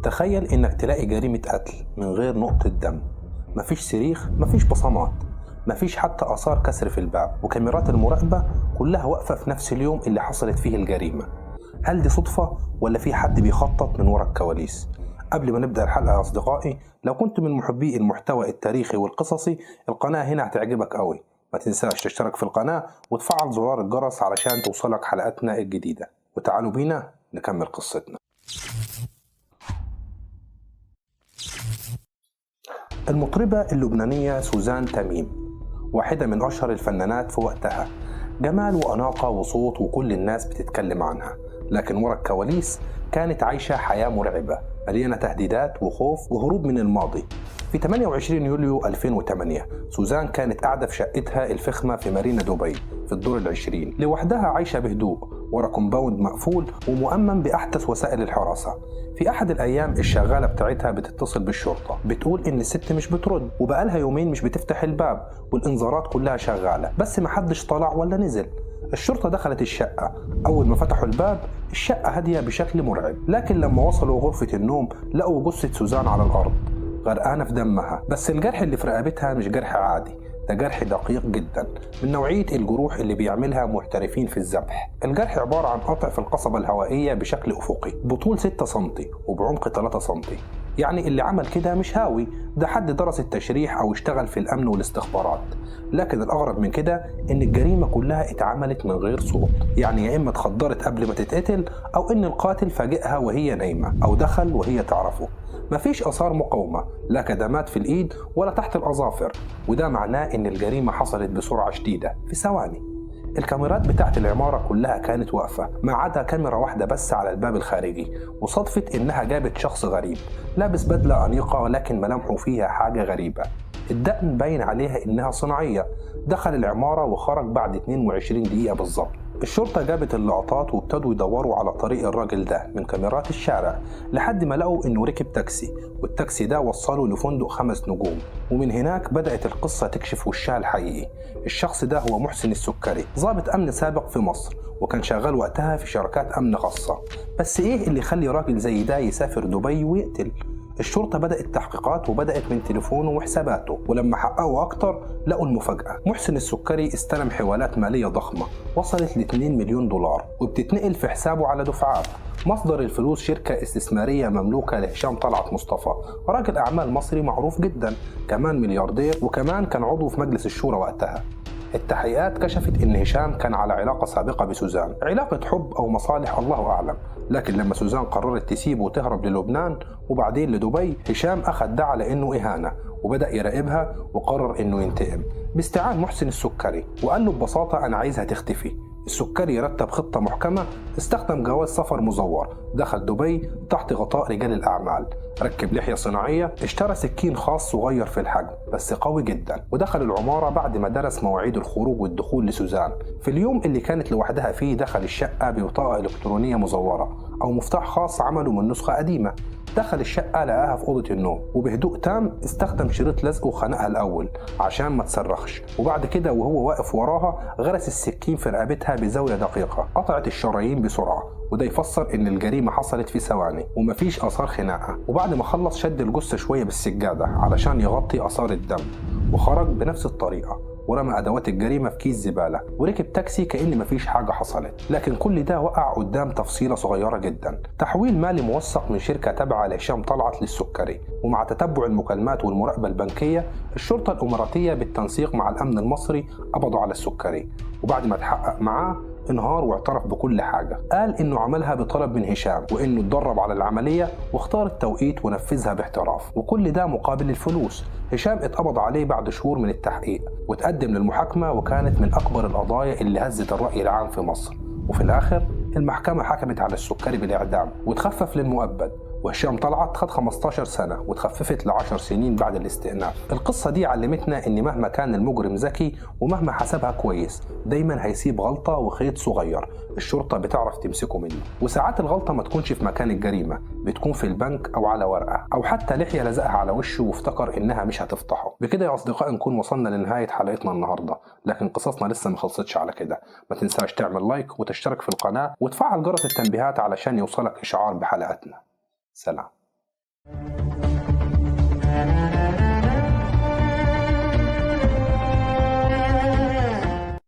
تخيل إنك تلاقي جريمة قتل من غير نقطة دم، مفيش صريخ، مفيش بصمات، مفيش حتى آثار كسر في الباب، وكاميرات المراقبة كلها واقفة في نفس اليوم اللي حصلت فيه الجريمة. هل دي صدفة ولا في حد بيخطط من ورا الكواليس؟ قبل ما نبدأ الحلقة يا أصدقائي، لو كنت من محبي المحتوى التاريخي والقصصي، القناة هنا هتعجبك قوي. ما تنساش تشترك في القناة وتفعل زرار الجرس علشان توصلك حلقاتنا الجديدة. وتعالوا بينا نكمل قصتنا. المطربة اللبنانية سوزان تميم، واحدة من أشهر الفنانات في وقتها، جمال وأناقة وصوت وكل الناس بتتكلم عنها، لكن ورا الكواليس كانت عايشة حياة مرعبة مليانة تهديدات وخوف وهروب من الماضي. في 28 يوليو 2008 سوزان كانت قاعدة في شقتها الفخمة في مارينا دبي في الدور 20 لوحدها، عايشة بهدوء ورا compound مقفول ومؤمن بأحدث وسائل الحراسة. في أحد الأيام الشغالة بتاعتها بتتصل بالشرطة، بتقول إن الست مش بترد وبقالها يومين مش بتفتح الباب والإنذارات كلها شغالة، بس محدش طلع ولا نزل. الشرطة دخلت الشقة، أول ما فتحوا الباب الشقة هادية بشكل مرعب، لكن لما وصلوا غرفة النوم لقوا جثة سوزان على الأرض غرقانة في دمها. بس الجرح اللي في رقبتها مش جرح عادي، ده جرح دقيق جدا من نوعية الجروح اللي بيعملها محترفين في الذبح. الجرح عبارة عن قطع في القصبة الهوائية بشكل أفقي بطول 6 سنتي وبعمق 3 سنتي. يعني اللي عمل كده مش هاوي، ده حد درس التشريح أو اشتغل في الأمن والاستخبارات. لكن الأغرب من كده إن الجريمة كلها اتعملت من غير صوت، يعني يا إما اتخدرت قبل ما تتقتل، أو إن القاتل فاجئها وهي نايمة، أو دخل وهي تعرفه. مفيش آثار مقاومة، لا كدمات في الإيد ولا تحت الأظافر، وده معناه إن الجريمة حصلت بسرعة شديدة في ثواني. الكاميرات بتاعت العمارة كلها كانت واقفة ما عدا كاميرا واحدة بس على الباب الخارجي، وصدفت إنها جابت شخص غريب لابس بدلة أنيقة ولكن ملامحه فيها حاجة غريبة، الدقن باين عليها إنها صناعية. دخل العمارة وخرج بعد 22 دقيقة بالظبط. الشرطة جابت اللقطات وابتدوا يدوروا على طريق الراجل ده من كاميرات الشارع لحد ما لقوا إنه ركب تاكسي، والتاكسي ده وصله لفندق 5 نجوم، ومن هناك بدأت القصة تكشف وشها الحقيقي. الشخص ده هو محسن السكري، ضابط أمن سابق في مصر، وكان شغال وقتها في شركات أمن خاصة. بس إيه اللي يخلي راجل زي ده يسافر دبي ويقتل؟ الشرطة بدأت تحقيقات وبدأت من تليفونه وحساباته، ولما حققوا أكتر لقوا المفاجأة. محسن السكري استلم حوالات مالية ضخمة وصلت ل 2 مليون دولار وبتتنقل في حسابه على دفعات. مصدر الفلوس شركة استثمارية مملوكة لهشام طلعت مصطفى، راجل أعمال مصري معروف جدا، كمان ملياردير، وكمان كان عضو في مجلس الشورى وقتها. التحقيقات كشفت إن هشام كان على علاقة سابقة بسوزان، علاقة حب أو مصالح الله أعلم. لكن لما سوزان قررت تسيبه وتهرب للبنان وبعدين لدبي، هشام أخذ ده على إنه إهانة وبدأ يراقبها وقرر إنه ينتقم باستعان محسن السكري، وقال له ببساطة أنا عايزها تختفي. السكري رتب خطة محكمة، استخدم جواز سفر مزور، دخل دبي تحت غطاء رجال الأعمال، ركب لحية صناعية، اشترى سكين خاص صغير في الحجم بس قوي جدا، ودخل العمارة بعد ما درس مواعيد الخروج والدخول لسوزان. في اليوم اللي كانت لوحدها فيه دخل الشقة ببطاقة إلكترونية مزورة أو مفتاح خاص عمله من نسخة قديمة. دخل الشقة لقاها في أوضة النوم، وبهدوء تام استخدم شريط لزق وخنقها الأول عشان ما تصرخش، وبعد كده وهو واقف وراها غرس السكين في رقبتها بزاوية دقيقة، قطعت الشرايين بسرعة، وده يفسر إن الجريمة حصلت في ثواني ومفيش آثار خناقة. وبعد ما خلص شد الجثة شوية بالسجادة علشان يغطي آثار الدم، وخرج بنفس الطريقة ورمى أدوات الجريمة في كيس زبالة وركب تاكسي كأن مفيش حاجة حصلت. لكن كل ده وقع قدام تفصيلة صغيرة جدا، تحويل مالي موثق من شركة تابعة لهشام طلعت للسكري. ومع تتبع المكالمات والمراقبة البنكية، الشرطة الإماراتية بالتنسيق مع الأمن المصري قبضوا على السكري، وبعد ما تحقق معاه انهار واعترف بكل حاجة. قال إنه عملها بطلب من هشام، وإنه اتدرب على العملية واختار التوقيت ونفذها باحتراف، وكل ده مقابل الفلوس. هشام اتقبض عليه بعد شهور من التحقيق وتقدم للمحاكمة، وكانت من أكبر القضايا اللي هزت الرأي العام في مصر. وفي الآخر المحكمة حكمت على السكري بالإعدام وتخفف للمؤبد، وهشام طلعت خد 15 سنة وتخففت ل10 سنين بعد الاستئناف. القصة دي علمتنا إن مهما كان المجرم ذكي ومهما حسبها كويس، دايما هيسيب غلطة وخيط صغير الشرطة بتعرف تمسكه منه. وساعات الغلطة ما تكونش في مكان الجريمة، بتكون في البنك أو على ورقة أو حتى لحية لزقها على وشه وافتكر إنها مش هتفضحه. بكده يا أصدقائي نكون وصلنا لنهاية حلقتنا النهاردة، لكن قصصنا لسه ما خلصتش على كده. ما تنساش تعمل لايك وتشترك في القناة وتفعل جرس التنبيهات علشان يوصلك إشعار بحلقاتنا. سلام.